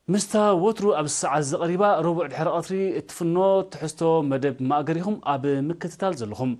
ምስታ ወትሩ ኣብ ሰዓት ዝቐሪባ ረቡዕ ድሕሪ ቀትሪ እትፍኖ ትሕዝቶ መደብ ማእገር ኢኹም ኣብ ምክትታል ዘለኹም።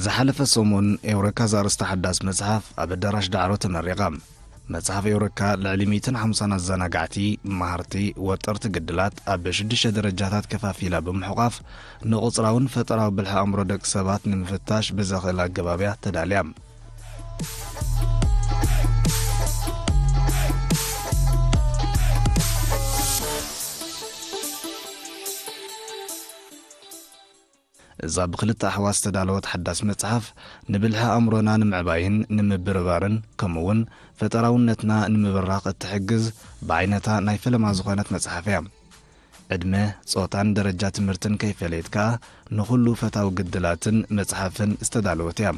ዝሓለፈ ሰሙን ኤውረካ ዘርእስታ ሓዳስ መጽሓፍ ኣብ ኣዳራሽ ዳዕሮ ተመሪቓ። መጽሓፍ ኤውረካ ልዕሊ ሚእትን ሓምሳን ኣዘናጋዕቲ፣ መሃርቲ፣ ወጠርቲ ግድላት ኣብ ሽዱሽተ ደረጃታት ከፋፊላ ብምሕቋፍ፣ ንቑጽራውን ፈጠራዊ ብልሒ ኣእምሮ ደቂ ሰባት ንምፍታሽ ብዘኽእል ኣገባብ እያ ተዳልያ። እዛ ብኽልተ ኣሕዋት ዝተዳለወት ሓዳስ መጽሓፍ፣ ንብልሒ ኣእምሮና ንምዕባይን ንምብርባርን፣ ከምኡ'ውን ፈጠራውነትና ንምብራቕ እትሕግዝ፣ ብዓይነታ ናይ ፈለማ ዝኾነት መጽሓፍ እያ። ዕድመ፣ ጾታን ደረጃ ትምህርትን ከይፈለየት ከኣ፣ ንኹሉ ፈታዊ ግድላትን መጽሓፍን ዝተዳለወት እያ።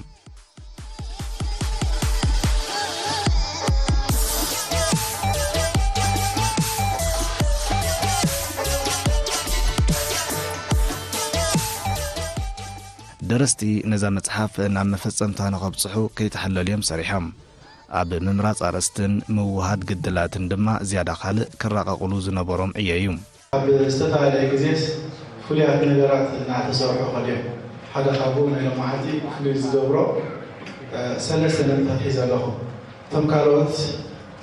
ደረስቲ ነዛ መጽሓፍ ናብ መፈጸምታ ንኸብጽሑ ከይተሓለሉ እዮም ሰሪሖም። ኣብ ምምራጽ ኣርእስትን ምውሃድ ግድላትን ድማ ዝያዳ ካልእ ክራቐቑሉ ዝነበሮም ዕዮ እዩ። ኣብ ዝተፈላለየ ግዜስ ፍሉያት ነገራት እናተሰርሑ ከድዮም። ሓደ ካብኡ ናይ ሎማዓንቲ ፍሉይ ዝገብሮ፣ እ፣ ሰለስተ ነጥብታት ሒዘ ኣለኹ። እቶም ካልኦት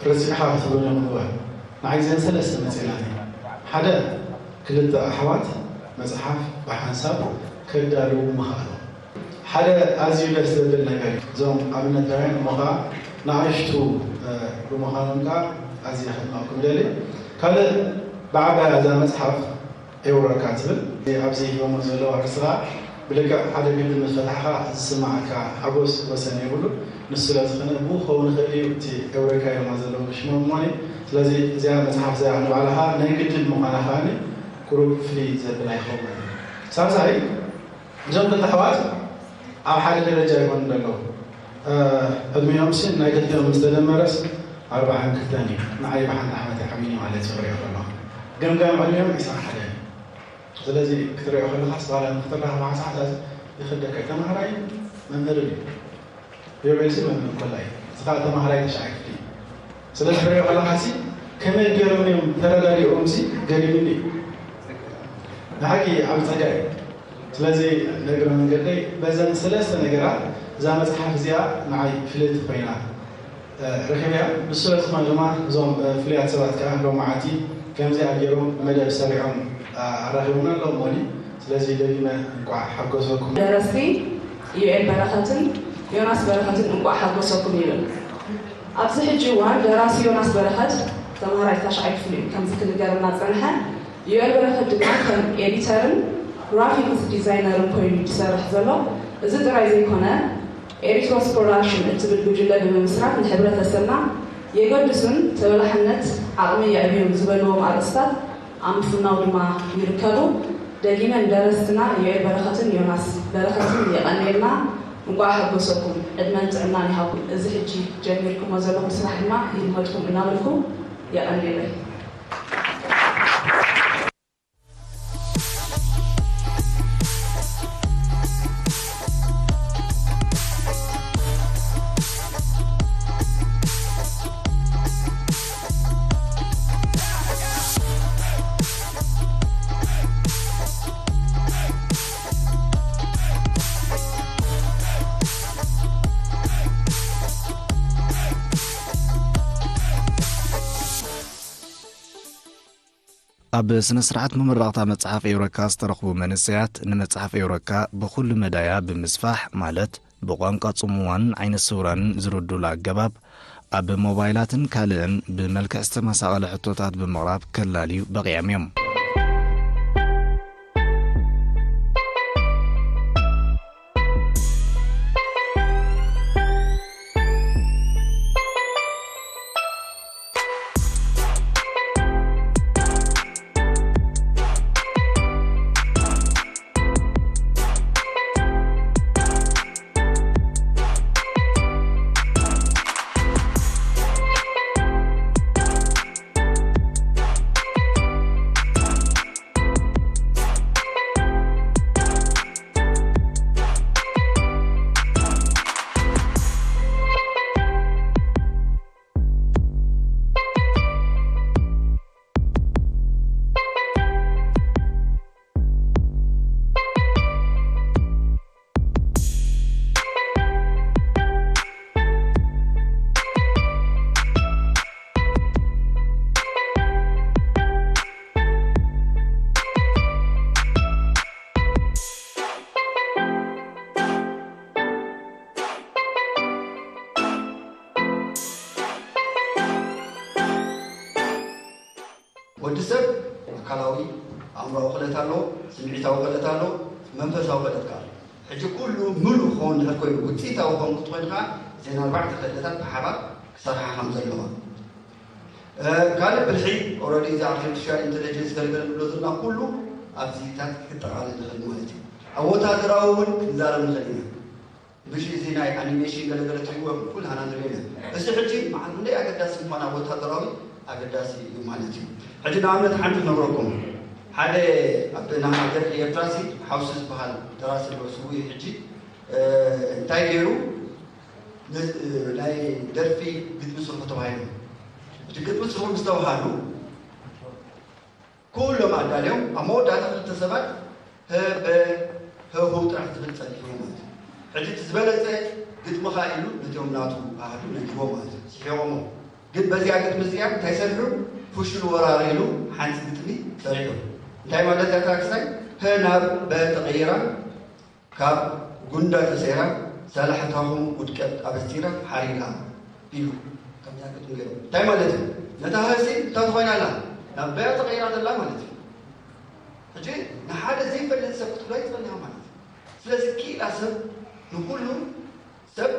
ረሲዕኻ ክትብሉኒ ይኽእሉ። ንዓይ እዘን ሰለስተ መጺኣናኒ። ሓደ፣ ክልተ ኣሕዋት መጽሓፍ ብሓንሳብ ከዳልዉ ምኽኣሎም። ሓደ ኣዝዩ ደስ ዘብል ነገር እዩ። እዞም ኣብነታውያን እሞ ኸኣ ንኣሽቱ፣ እ፣ ብምዃኖም ከኣ ኣዝየ ከድንቐኩም እደሊ። ካልእ ብዓባያ እዛ መጽሓፍ ኤውረካ ትብል። ኣብዚ ሂቦሞ ዘለዉ ኣርእስቲ ኸኣ ብልክዕ ሓደ ግድል ምስ ፈታሕካ ዝስምዓካ ሓጎስ ወሰን የብሉ። ንሱ ስለ ዝኾነ ብኡ ክኸውን ይኽእል እዩ እቲ ኤውረካ ኢሎማ ዘለዉ ሽሞም እሞኒ። ስለዚ እዚኣ መጽሓፍ እዚኣ ንባዕላ ኸኣ ናይ ግድል ምዃና ኸኣኒ ቁሩብ ፍልይ ዘብላ ይኸውን። ሳልሳይ፣ እዞም ክልተ ኣሕዋት ኣብ ሓደ ደረጃ ይኾኑ ዘለዉ። እ፣ ዕድሚኦምሲ ናይ ክልቲኦም ምስ ተደመረስ ኣርብዓን ክልተን እዩ። ንዓይ ብሓንቲ ዓመት ይዓብዩኒ ማለት እዩ፣ ክሪኦ ከለኹ። ገምጋም ዕድሚኦም ዒስራን ሓደን እዩ። ስለዚ ክትሪኦ ከለኻስ ዋላ ንክትራኸብ ሓንሳብ ሓንሳብ ይኽብደካ። ተምሃራይን መምህርን እዩ። ዮቤልሲ መምህር ኮላ እዩ። እዚ ኸኣ ተምሃራይ ተሽዓይ ክፍሊ እዩ። ስለዚ ክትሪኦ ከለኻሲ ከመይ ገይሮም እዮም ተረዳዲኦምሲ ገሪሙኒ እዩ። ብሓቂ ዓቢ ጸጋ እዩ። ስለዚ ንእግረ መንገደይ በዘን ሰለስተ ነገራት እዛ መጽሓፍ እዚኣ ንዓይ ፍልጥቲ ኮይና፣ እ፣ ረኺበያ። ንሱ ስለ ዝኾነ ድማ እዞም፣ እ፣ ፍሉያት ሰባት ከኣ ሎማዓንቲ ከምዚኣ ገይሮም መደብ ሰሪዖም፣ እ፣ ኣራኺቦምና ኣለዉ እሞኒ። ስለዚ ደጊመ እንቋዕ ሓጎሰኩም። ደረስቲ ዩኤል በረኸትን ዮናስ በረኸትን እንቋዕ ሓጎሰኩም ይብል። ኣብዚ ሕጂ እዋን ደራሲ ዮናስ በረኸት ተምሃራይ ታሽዓይ ክፍሊ እዩ፣ ከምዚ ክንገረና ዝጸንሐ። ዩኤል በረኸት ድማ ከም ኤዲተርን ግራፊክስ ዲዛይነርን ኮይኑ ዝሰርሕ ዘሎ። እዚ ጥራይ ዘይኮነ፣ ኤሪትሮስ ፕሮዳክሽን እትብል ጉጅለ ብምምስራት ንሕብረተሰብና የገድሱን ተበላሕነት ዓቕሚ የዕብዩን ዝበልዎም ኣርእስታት ኣብ ምፍናው ድማ ይርከቡ። ደጊመ ንደረስትና ዮኤል በረኸትን ዮናስ በረኸትን የቐንየልና። እንቋዕ ሓጎሰኩም፣ ዕድመን ጥዕናን ይሃብኩም። እዚ ሕጂ ጀሚርኩሞ ዘለኹም ስራሕ ድማ ይልመድኩም እናበልኩ የቐንየለይ። ኣብ ስነ ስርዓት ምምራቕታ መጽሓፍ ኤውረካ ዝተረኽቡ መንእሰያት፣ ንመጽሓፍ ኤውረካ ብኹሉ መዳያ ብምስፋሕ፣ ማለት ብቋንቋ ጽሙዋንን ዓይነ ስውራንን ዝርድኡሉ ኣገባብ፣ ኣብ ሞባይላትን ካልእን ብመልክዕ ዝተመሳቐለ ሕቶታት ብምቕራብ ከላልዩ በቒዖም እዮም። ወዲ ሰብ ኣካላዊ፣ ኣእምሮኣዊ ክእለት ኣለዎ፣ ስምዒታዊ ክእለት ኣለዎ፣ መንፈሳዊ ክእለት ከኣ ኣሎ። ሕጂ ኩሉ ምሉእ ክኸውን እንድሕር ኮይኑ፣ ውጽኢታዊ ክኸውን ክትኮይኑ ከኣ እዘን ኣርባዕተ ክእለታት ብሓባር ክሰርሓ ከም ዘለዋ። እ፣ ካልእ ብልሒ፣ ኦረዲ እዚ ኣርቲፊሻል ኢንተለጀንስ ገለገለ ንብሎ ዘለና ኩሉ ኣብዚታት ክጠቓለል ይኽእል ማለት እዩ። ኣብ ወታደራዊ እውን ክንዛረብ ንኽእል ኢና። ምሽ እዚ ናይ ኣኒሜሽን ገለገለ ትሪእዎ ኩላህና ንሪኦ ኢና። እዚ ሕጂ መዓት ክንደይ ኣገዳሲ ምዃን ኣብ ወታደራዊ ኣገዳሲ እዩ ማለት እዩ። ሕጂ ንኣብነት ሓንቲ ክነግረኩም። ሓደ ኣብ ናህና ደርፊ ኤርትራሲ ሓውሲ ዝበሃል ደራሲ ኣሎ፣ ስዉእ እዩ ሕጂ። እ፣ እንታይ ገይሩ ን-፣ እ፣ ናይ ደርፊ ግጥሚ ስርሑ ተባሂሉ። እቲ ግጥሚ ስርሑ ምስ ተባሃሉ ኩሎም ኣዳልዮም ኣብ መወዳእታ ክልተ ሰባት ህበ ህሁ ጥራሕ ዝብል ጸኒሑ ማለት እዩ። ሕጂ እቲ ዝበለጸ ግጥሚ ኸኣ ኢሉ ነቲኦም ናቱ ኣሃዱ ነጊርዎ ማለት እዩ። ስሒቖሞ። ግን በዚኣ ግጥሚ እዚኣ እንታይ ሰሪሑ? ፍሹል ወራር ኢሉ ሓንቲ ግጥሚ ሰሪሑ። እንታይ ማለት እያ እታ ክስታይ? ህ ናብ በ ተቐይራ፣ ካብ ጉንዳ ተሰይራ፣ ሰላሕታኹም ውድቀት ኣበሲራ ሓሪዳ ኢሉ። ከምዛ ግጥሚ ገይሩ። እንታይ ማለት እዩ? ነታ ህሲ እንታይ ትኾይና ኣላ? ናብ በ ተቐይራ ዘላ ማለት እዩ። ሕጂ ንሓደ ዘይፈልጥ ሰብ ክትብሎ ይጸልያ ማለት እዩ። ስለዚ ክኢላ ሰብ ንኹሉ ሰብ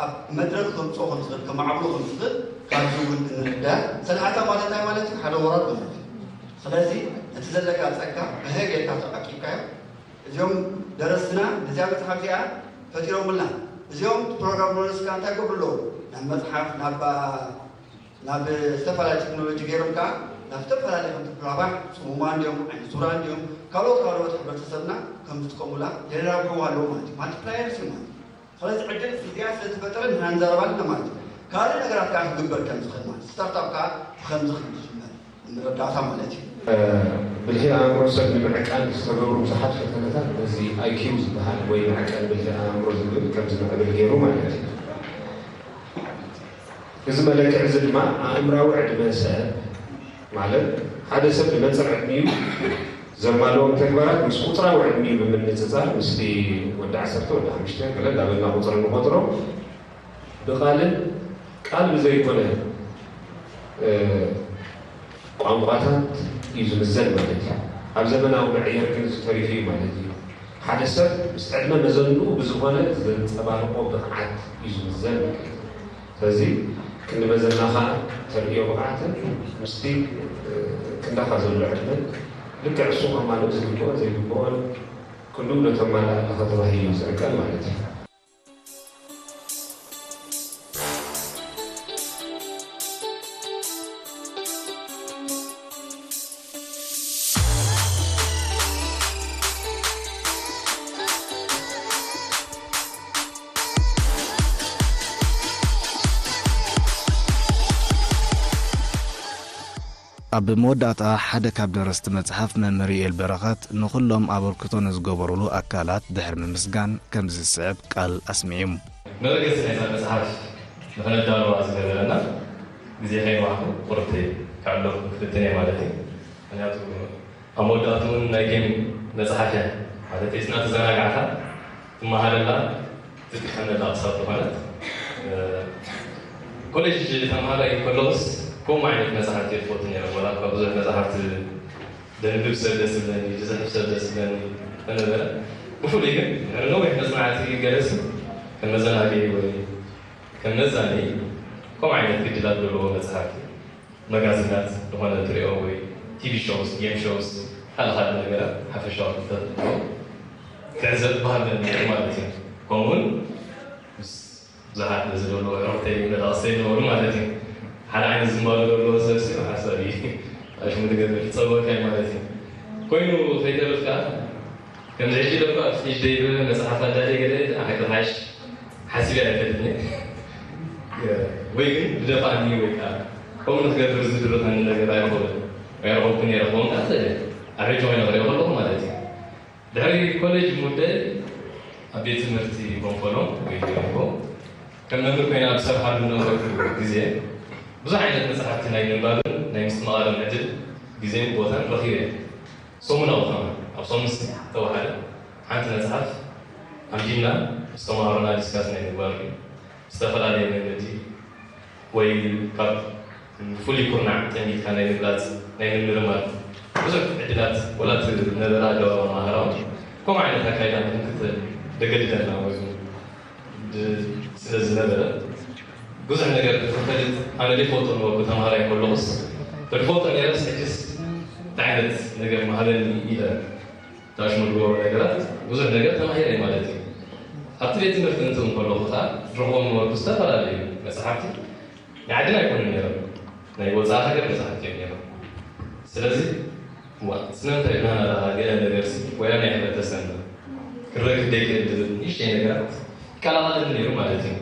ኣብ መድረኽ ከምጽኦ ከም ዝኽእል፣ ከማዕብሎ ከም ዝኽእል ካብዚ እውን እንርዳእ። ሰላሕታ ማለት እንታይ ማለት እዩ? ሓደ ወራር ማለት እዩ። ስለዚ ነቲ ዘለካ ጸጋ ብሀ ጌርካ ተዓቂብካዮ። እዚኦም ደረስትና ነዚኣ መጽሓፍ እዚኣ ፈጢሮምልና። እዚኦም ፕሮግራም ሎነስካ እንታይ ክገብሩ ኣለዉ? ናብ መጽሓፍ፣ ናብ፣ ናብ ዝተፈላለየ ቴክኖሎጂ ገይሮም ከኣ ናብ ዝተፈላለየ ከምቲ ብራባሕ ጽሙማን ድዮም፣ ዓይነ ስውራን ድዮም፣ ካልኦት ካልኦት ሕብረተሰብና ከም ዝጥቀሙላ የራብሕዋ ኣለዉ ማለት እዩ። ማልቲፕላየርስ እዩ ማለት እዩ። ስለዚ ዕድል እዚኣ ስለ ዝፈጠረ ንሕና ንዛረብ ኣለና ማለት እዩ። ካልእ ነገራት ከኣ ክግበር ከም ዝኽእል ማለት እዩ። ስታርታፕ ከኣ ብኸምዚ ከም ዝጅመር ንምርዳእታ ማለት እዩ። እ፣ ብልሒ ኣእምሮ ሰብ ንምዕቃን ዝተገብሩ ብዙሓት ፈተነታት በዚ ኣይ ኪው ዝበሃል ወይ መዐቀኒ ብልሒ ኣእምሮ ዝብል ከም ዝምዕብል ገይሩ ማለት እዩ። እዚ መለክዒ እዚ ድማ ኣእምራዊ ዕድመ ሰብ ማለት ሓደ ሰብ ብመንጽር ዕድሚኡ ዘማልኦም ተግባራት ምስ ቁጽራዊ ዕድሚኡ ብምንጽጻር ምስቲ ወዲ ዓሰርተ ወዲ ሓሙሽተ ገለ እንዳበልና ቁጽሪ ንቆጽሮ ብቓልን ቃል ብዘይኮነ፣ እ፣ ቋንቋታት እዩ ዝምዘን ማለት እዩ። ኣብ ዘመናዊ መዕየር ግን እዚ ተሪፉ እዩ ማለት እዩ። ሓደ ሰብ ምስ ዕድመ መዘንኡ ብዝኾነ ዘንጸባርቖ ብቕዓት እዩ ዝምዘን ማለት እዩ። ስለዚ ክንዲ መዘናኻ ተርእዮ ብቕዓትን ምስቲ፣ እ፣ ክንዳኻ ዘሎ ዕድመን ልክዕ እሱ ከማልእ ዝግብኦን ዘይግብኦን ክንድኡ ነተማልእ ኣለኻ ተባሂሉ እዩ ዝዕቀን ማለት እዩ። ኣብ መወዳእታ ሓደ ካብ ደረስቲ መጽሓፍ መምህር ዩኤል በረኸት ንኹሎም ኣበርክቶ ንዝገበሩሉ ኣካላት ድሕሪ ምምስጋን ከምዚ ዝስዕብ ቃል ኣስሚዑ። መበገሲ ናይዛ መጽሓፍ ንኸነዳልዋ ዝገበረና ግዜ ከይንዋሕኩ ቁርብቲ ከዕልለኩም ክፍትን እየ ማለት እዩ። ምክንያቱ ኣብ መወዳእትኡ እውን ናይ ጌም መፅሓፍ እያ ማለት፣ ስና ተዘናጋዕካ ትመሃረላ ትጥቀመላ ክሳብ ዝኾነት፣ ኮሌጅ ተምሃራይ ከለኹስ ከምኡ ዓይነት መፅሓፍቲ እየ ዝፈቱ ነይረ። ዋላ እኳ ብዙሕ መፅሓፍቲ ደንብብ ሰብ ደስ ዝብለኒ፣ ዝፅሕፍ ሰብ ደስ ዝብለኒ ተነበረ፣ ብፍሉይ ግን ነዊሕ መፅናዕቲ ገለሲ ከም መዘናግዒ ወይ ከም መዛኒ ከምኡ ዓይነት ግድላት ዘለዎ መፅሓፍቲ፣ መጋዚናት ዝኾነ ትሪኦ ወይ ቲቪ ሾውስ፣ ጌም ሾውስ፣ ካልእ ካልእ ነገራት ሓፈሻዊ ክፍተት ኣለዎ። ክዕዘብ ባህል ነይሩ ማለት እዩ። ከምኡውን ምስ ብዙሓት ነዚ ዘለዉ ኣሕዋተይ መዳቕሰይ ነበሩ ማለት እዩ። ሓደ ዓይነት ዝንባሉ ዘለዎ ሰብ ሲ ሓሳብ እዩ ኣሽሙ ትገብር ጸወካ ማለት እዩ። ኮይኑ ከይተርፍ ከዓ ከምዚ ሕጂ ደፋ ፊሽ ደይብ መጽሓፍ ኣዳለ ገለ ኣይተሓሽ ሓሲብ ኣይፈልጥኒ ወይ ግን ብደፋኒ ወይ ከዓ ከምኡ ንክገብር ዝድርኸኒ ነገር ኣይረኸበ ኣይረኸብኩን የረኸቦም ኣ ኣብ ሕጂ ኮይነ ክሪኦ ከለኹ ማለት እዩ። ድሕሪ ኮሌጅ ሙደ ኣብ ቤት ትምህርቲ ኮንፈሎም ወይ ዲኮ ከም መምህር ኮይና ኣብ ዝሰርሓሉ ነበርኩ ግዜ ብዙሕ ዓይነት መፅሓፍቲ ናይ ምንባብን ናይ ምስትምቓርን ዕድል ግዜን ቦታን ረኺበ። ሰሙናዊ ከማ ኣብ ሰሙን ዝተዋሓደ ሓንቲ መፅሓፍ ኣምዲና ምስ ተምሃሮና ዲስካስ ናይ ምግባር እዩ። ዝተፈላለየ መንገዲ ወይ ካብ ፍሉይ ኩርናዕ ጠሚትካ ናይ ምግላፅ ናይ ምምርማር ብዙሕ ዕድላት ወላት ነበረ ኣለዋ ማህራዊ ከምኡ ዓይነት ኣካይዳ ንክንክተል ደገድደና ወይ ስለ ዝነበረ ብዙሕ ነገር ንክፈልጥ ኣነ ዘይፈልጦ ነበርኩ ተምሃራይ ከለኹስ ተድፈልጦ ነረስ ሕጅስ እንታይ ዓይነት ነገር መሃበኒ ኢለ ታሽሙ ዝገበሩ ነገራት ብዙሕ ነገር ተማሂረ ማለት እዩ። ኣብቲ ቤት ትምህርቲ እንትም ከለኹ ከዓ ዝረኽቦም ነበርኩ ዝተፈላለዩ መፅሓፍቲ ናይ ዓድና ኣይኮኑ ነይሮም ናይ ወፃኢ ሃገር መፅሓፍቲ እዮም ነይሮም። ስለዚ ዋ ስለምንታይ ናና ገለ ነገር ወያና ሕብረተሰብና ክረክብ ደይክእል ዝብል ንእሽተይ ነገራት ይቀላቐለኒ ነይሩ ማለት እዩ።